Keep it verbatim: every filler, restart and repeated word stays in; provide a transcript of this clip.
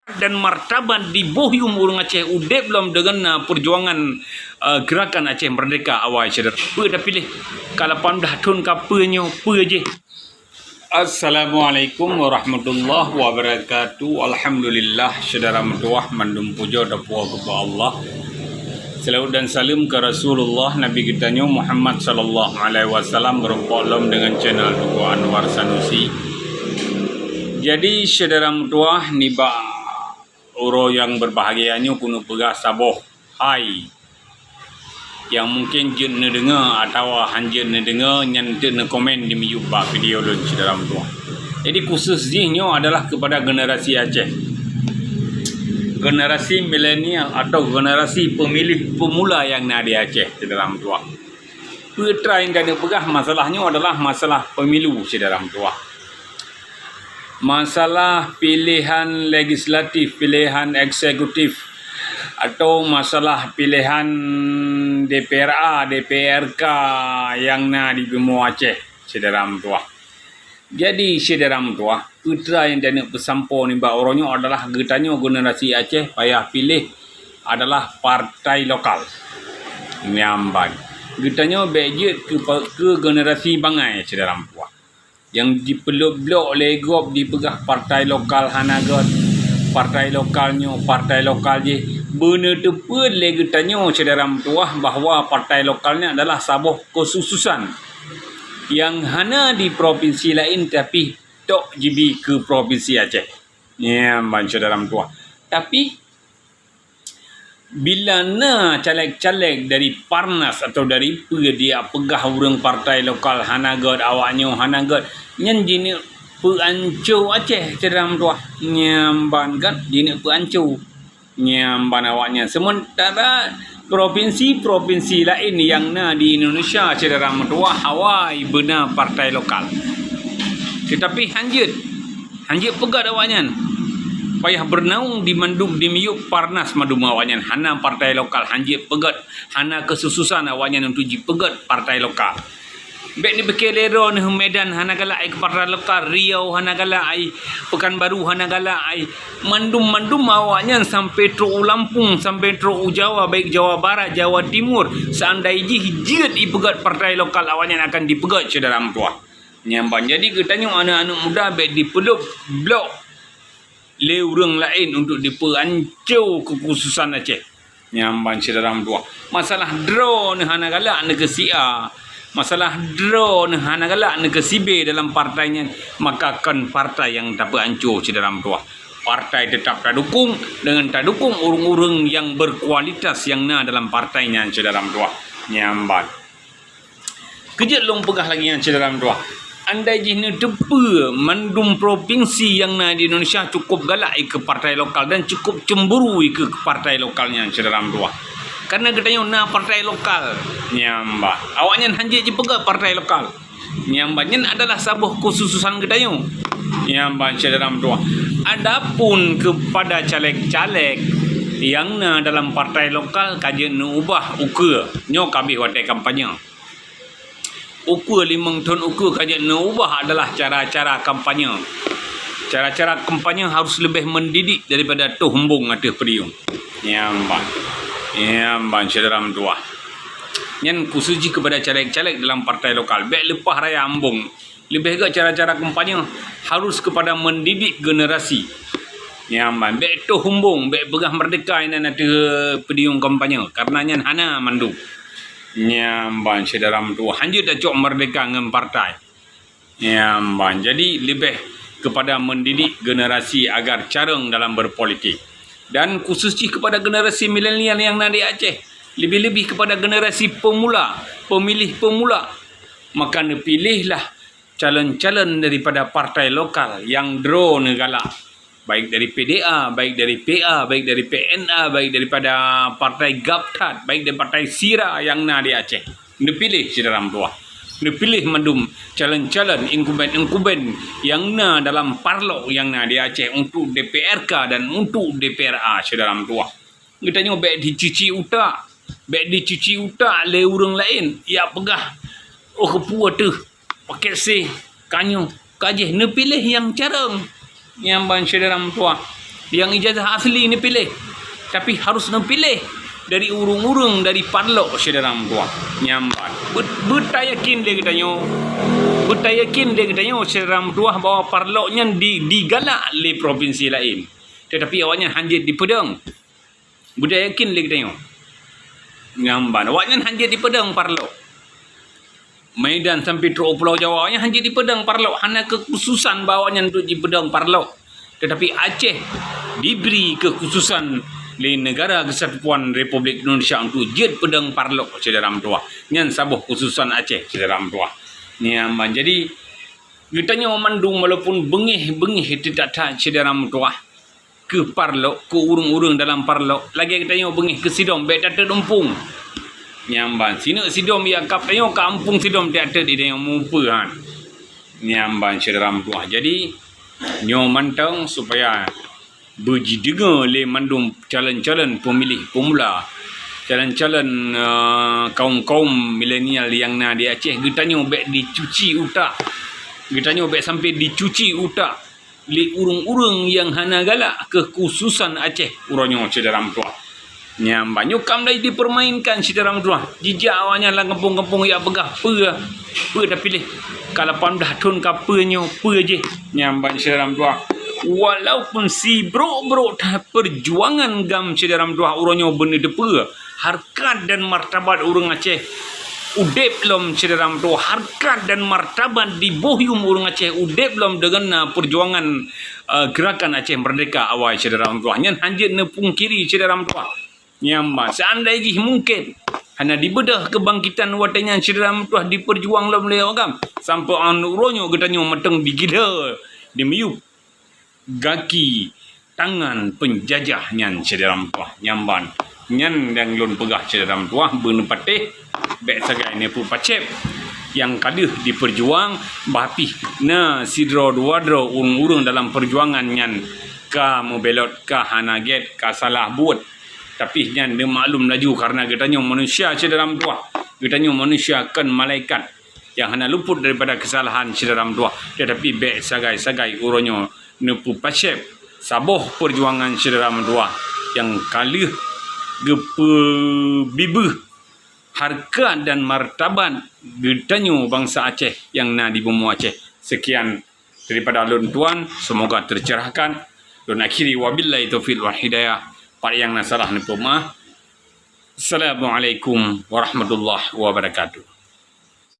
dan martabat di boh yuem ureuëng Aceh udeb lom deungon na peujuangan, eh, Gerakan Aceh Merdeka awai syedara. Peue tapiléh? Ka lapan blah thon ka peue nyoe, peue jih? Assalamualaikum warahmatullahi wabarakatuh. Alhamdulillah, syedara meutuwah, mandum pujoe teupuwoe keu Allah. Seulaweuet dan saleuem keu Rasulullah, Nabi geutanyoe Muhammad sallallahu alaihi wasallam, meurumpok lom deungon channel Teungku Anwar Sanusi. Jadi, syedara meutuwah, nibak uroe nyang beubahgia nyoe keuneuk peugah saboh hai nyang mungken jeuet neudeungoe atawa hán jeuet neudeungoe, nyan teuk neukomen di miyueb bak video lôn, syedara meutuwah. Jadi, khusus jih nyoe adalah keupada generasi Aceh. Generasi milenial atau generasi pemilih pemula nyang na di Aceh, syedara meutuwah. Peue treuk nyang taneuk peugah, masalah nyoe adalah masalah pemilu, syedara meutuwah. Masalah pilihan legislatif, pilihan eksekutif, atau masalah pilihan D P R A, D P R K nyang na di bumoe Aceh, syedara meutuwah. Jadi, syedara meutuwah, peue treuk nyang taneuk peusampoe nibak uroe nyoe adalah geutanyoe generasi Aceh payah piléh adalah partai lokal. Nyan ban. Geutanyoe bék jeuet keu, keu generasi bangai, syedara meutuwah. Nyang jipeuleueb-leueb lé gob jipeugah partai lokal hana gét, partai lokal nyoe, partai lokal jih. Beuneuteupeue lé geutanyoe, syedara meutuwah, bahwa partai lokal nyan adalah saboh kekhususan nyang hana di propinsi laén, tapi tok jibi keu propinsi Aceh. Nyan ban, syedara meutuwah. Tapi, bila na caleg-caleg dari Parnas atau dari peue dia peugah ureuëng partai lokal hana gét, awak nyoe hana gét, nyan jineuk peuanco Aceh, syedara meutuwah. Nyan ban kan, jineuk peuanco. Nyan ban awaknyan. Sementara propinsi-propinsi laén nyang na di Indonesia, syedara meutuwah, awai beuna partai lokal. Tetapi hán jeuet, hán jeuet peugét awaknyan. Payah beureunaweueng di mandum di miyueb Parnas mandum awaknyan. Hana partai lokal, hán jeuet peugét, hana kekhususan awaknyan untuk jipeugét partai lokal. Bék neupike lé droeneuh Medan hana galak ai keu partai lokal, Riau hana galak ai, Pekanbaru hana galak ai. Mandum-mandum awaknyan sampai trok u Lampung, sampai trok u Jawa, baik Jawa Barat, Jawa Timur, seandai jih jeuet jipeugét partai lokal, awaknyan akan jipeugét, syedara meutuwah. Nyan ban, jadi geutanyoe aneuëk-aneuëk muda bék jipeuleueb-leueb lé ureuëng laén untuk jipeuanco kekhususan Aceh. Nyan ban, syedara meutuwah. Masalah droeneuh hana galak neukeu si A, masalah droeneuh hana galak neukeu si B dalam partai nyan, maka kon partai nyang tapeuanco, syedara meutuwah. Partai teutap tadukong deungon tadukong ureuëng-ureuëng nyang berkualitas nyang na dalam partai nyan, syedara meutuwah. Nyan ban. Keu jeuet lôn peugah lagée nyan, syedara meutuwah. Andai jih neuteupeue mandum propinsi nyang na di Indonesia cukup galak ikeue partai lokal dan cukup cemburu ikeue partai lokal nyan, syedara meutuwah. Karena geutanyoe na partai lokal. Nyan ban. Awaknyan hán jeuet jipeugét partai lokal. Nyan ban, nyan adalah saboh kekhususan geutanyoe. Nyan ban, syedara meutuwah. Adapun keupada caleg-caleg nyang na dalam partai lokal ka jeuet neuubah ukeue. Nyoe ka abéh watée kampanye. Ukeue limong thon ukeue ka jeuet neuubah adalah cara-cara kampanye. Cara-cara kampanye harus leubeh mendidik daripada toh embong ateueh podium. Nyan ban. Nyan ban, syedara meutuwah. Nyan khusus jih keupada caleg-caleg dalam partai lokal. Bék leupah raya embong. Leubeh gét cara-cara kampanye harus keupada mendidik generasi. Nyan ban. Bék toh embong, bék peugah merdeka inan ateueh podium kampanye. Karena nyan hana mandum. Nyan ban, syedara meutuwah, hán jeuet tacok merdeka ngon partai. Nyan ban. Jadi, leubeh keupada mendidik generasi agar carông dalam berpolitik. Dan khusus jih keupada generasi milenial nyang na di Aceh, leubeh-leubeh keupada generasi pemula, pemilih pemula, maka neupiléhlah calon-calon daripada partai lokal nyang droeneuh galak. Baik dari P D A, baik dari P A, baik dari P N A, baik daripada partai GAPTHAT, baik dari partai sira nyang na di Aceh. Neupiléh, syedara meutuwah. Neupiléh mandum calon-calon incumbent-incumbent nyang na dalam parlok nyang na di Aceh untuk D P R K dan untuk D P R A, syedara meutuwah. Geutanyoe bék jicuci utak. Bék jicuci utak lé ureuëng laén, jak peugah, "Oh, keupeue teuh, pakét seh, ka nyoe, ka jih." Neupiléh nyang carông. Nyan ban, syedara meutuwah. Nyang ijazah asli neupiléh, tapi harus neupiléh dari ureuëng-ureuëng dari parlok syedara meutuwah. Nyan ban. Be-, beutayakin lé geutanyoe, beutayakin lé geutanyoe syedara meutuwah bahwa parlok nyan di, digalak lé propinsi laén. Teutapi awaknyan hanjeuet dipeudong. Beutayakin lé geutanyoe. Nyan ban. Awaknyan hanjeuet dipeudong parlok. Medan sampai trok Pulau Jawa, awaknyan hanjeuet dipeudong parlok, hana keukhususan bahwa awaknyan untuk dipeudong parlok. Teutapi Aceh dibri keukhususan lé Negara Kesatuan Republik Indonesia untuk jeuet peudong parlok syedara meutuwah. Nyan saboh khususan Aceh syedara meutuwah. Nyan ban. Jadi geutanyoe mandum walaupun beungéh-beungéh teutat-that syedara meutuwah, keu parlok, keu ureuëng-ureuëng dalam parlok, lagée geutanyoe beungéh keu sidom bék tateut umpung. Nyan ban, sineuk sidom jak kab tanyoe ka umpung sidom tateut di tanyoe mupeue han. Nyan ban syedara meutuwah. Jadi nyoe mantong supaya beujideungoe lé mandum calon-calon peumiléh peumula, calon-calon, eh, kaum-kaum milenial nyang na di Aceh, geutanyoe bék dicuci utak. Geutanyoe bék sampai dicuci utak lé ureuëng-ureuëng nyang hana galak keukhususan Aceh uroe nyoe syedara meutuwah. Nyan ban nyoe ka mulai dipeurmainkan syedara meutuwah. Jijak awaknyan lam gampông-gampông jak peugah peue, peue tapiléh. Ka lapan blaih thon ka peue nyoe, peue jih. Nyan ban syedara meutuwah. Walaupun sibrok-brok that peujuangan GAM syedara meutuwah uroe nyoe beuneuteupeu, hareukat dan martabat ureuëng Aceh udeb lom syedara meutuwah, hareukat dan martabat di boh yuem ureuëng Aceh udeb lom deungon na peujuangan, eh, Gerakan Aceh Merdeka awai syedara meutuwah. Nyan hanjeuet neupungkiri syedara meutuwah. Nyan ban, seandai jih mungken hana dibeudôh keubangkitan watée nyan syedara meutuwah dipeujuang lom lé awak GAM, sampoe 'an uroe nyoe geutanyoe mantong digila, dimiyueb gaki tangan peunjajah nyan syedara meutuwah. Nyan ban, nyan nyang lôn peugah syedara meutuwah beuneupatéh, bék sagai neupeupacéb nyang ka lheueh dipeujuang, bah pih na sidroe dua droe ureuëng-ureuëng dalam peujuangan nyan ka meubelot, ka hana gét, ka salah buet. Tapi nyan neumaklum laju kareuna geutanyoe manusia syedara meutuwah. Geutanyoe manusia kon malaikat nyang hana luput daripada keusalahan syedara meutuwah. Teutapi bék sagai-sagai uroe nyoe neupeupacéb saboh peujuangan syedara meutuwah nyang ka lheueh geupeubibeuh hareukat dan martabat geutanyoe bansa Aceh nyang na di bumoe Aceh. Sekian daripada lôn tuan, semoga tercerahkan. Lôn akhiri, wabillahi taufiq wal hidayah. Pat nyang na salah neupeumeu'ah. Assalamualaikum warahmatullahi wabarakatuh.